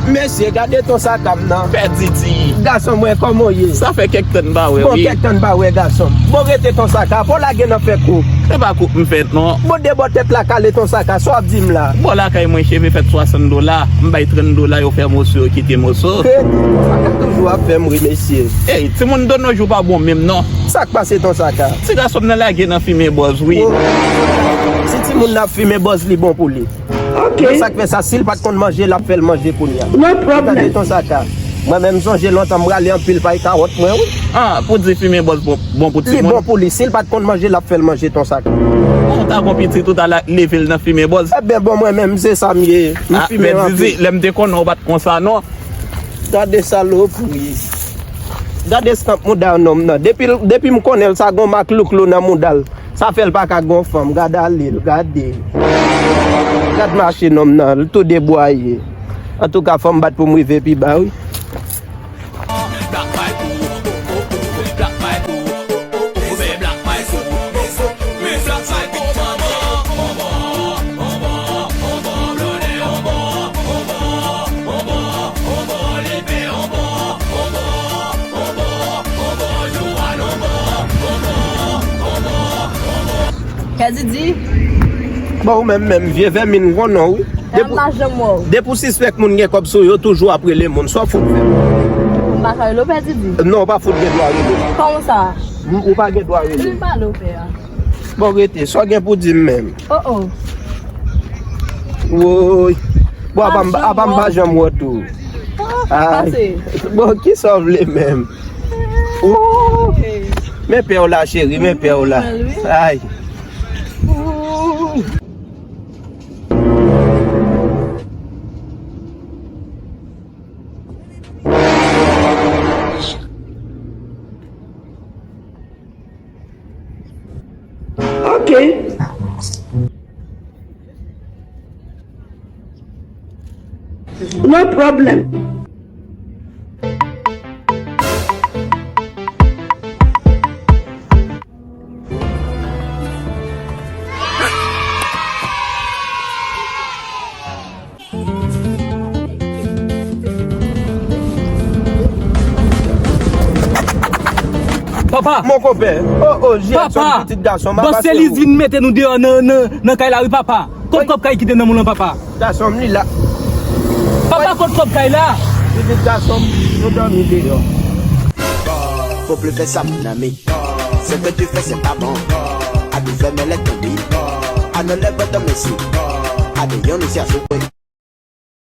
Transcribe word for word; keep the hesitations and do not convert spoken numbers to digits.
Mesye, gade ton saka m nan. Pè Didi. Gason mwen, kòman w ye? Sa fè kèk tan m pa wè w, wi. Bon, kèk tan m pa wè, gason m. Bon, rete ton saka, pa w lage nan fè koup. Se pa koup m fè, non. Bon, de bò tèt la kale ton saka, sa w ap di m la? Bò lakay mwen, cheve fèt swasant dola. M bay trant dola, yo fè moso, yo kite moso. Rete ton saka toujou ap fè m ri, mesye. Ey, timoun de nos jours pa bon menm, non. Sa k pase ton saka? Ti gason m nan lage nan fimen bòz, wi. Oh. Si timoun nan ap fimen bòz, li bon pou li. Ok. Men sa k fè sa, si l pa t konn manje, l ap fè l manje kounye a. No problem. Gade ton saka. Mwen menm, m sonje lontan, m rale anpil pay kawòt mwen, wi. Ah, pou di fimen bòz bon, bon pou timoun? Li bon pou li. Si l pa t konn manje, l ap fè l manje ton saka. Bon, ou ta gon pitit, ou ta la, leve l nan fimen bòz? Ebyen, bon, mwen menm, se sa m ye. M fimen anpil. Ah, men Didi, lè m te konnen w pa t konsa, non. Gade salopri. Gade stanp mouda nonm nan. Depi, depi m konnen l, sa gon mak louklo nan mouda l. Sa fè l pa ka gon fanm. Gad ale l, gade. Gad mache nonm nan, l tou debwaye. Antouka, fò m bat pou m rive pi ba, wi. Kè Didi. Bon, ou menm, menm, vye vèmin, ou konnen, wi. Depi, m pa janm wè w. Depi w sispèk moun gen kòb sou yo, toujou ap rele moun. Sa w fout fè? M pa ka rele w, Pè Didi. Non, ou pa fout gen dwa rele m. Kòman sa? M, ou pa gen dwa rele m. M pale w, pè a. Bon, rete. Sa w gen pou di m menm? Oh, oh. Woy. Bon, apa m, apa m pa janm wè w tou. Ay. Bon, kisa w vle menm? Ooh. Men pè w la, cheri, men pè w la. Ay. Ooh. Ok. No problem. Papa! Mon konpè. Oh, oh, Gerson, papa, pitit gason m. Papa, Selise vin mete nou deyò nan, nan, nan kay la, wi, papa. Kot kòb kay ki te nan men w lan, papa? Gason m, li la. Papa, kot kòb kay la? Pitit gason m, nou dòmi deyò. Faut plus faire ça, mon ami. Ce que tu fais, c'est pas bon. À nous faire mêler ton lit. À nos lèvres, ton messie. À des yonnes, ici, à souper.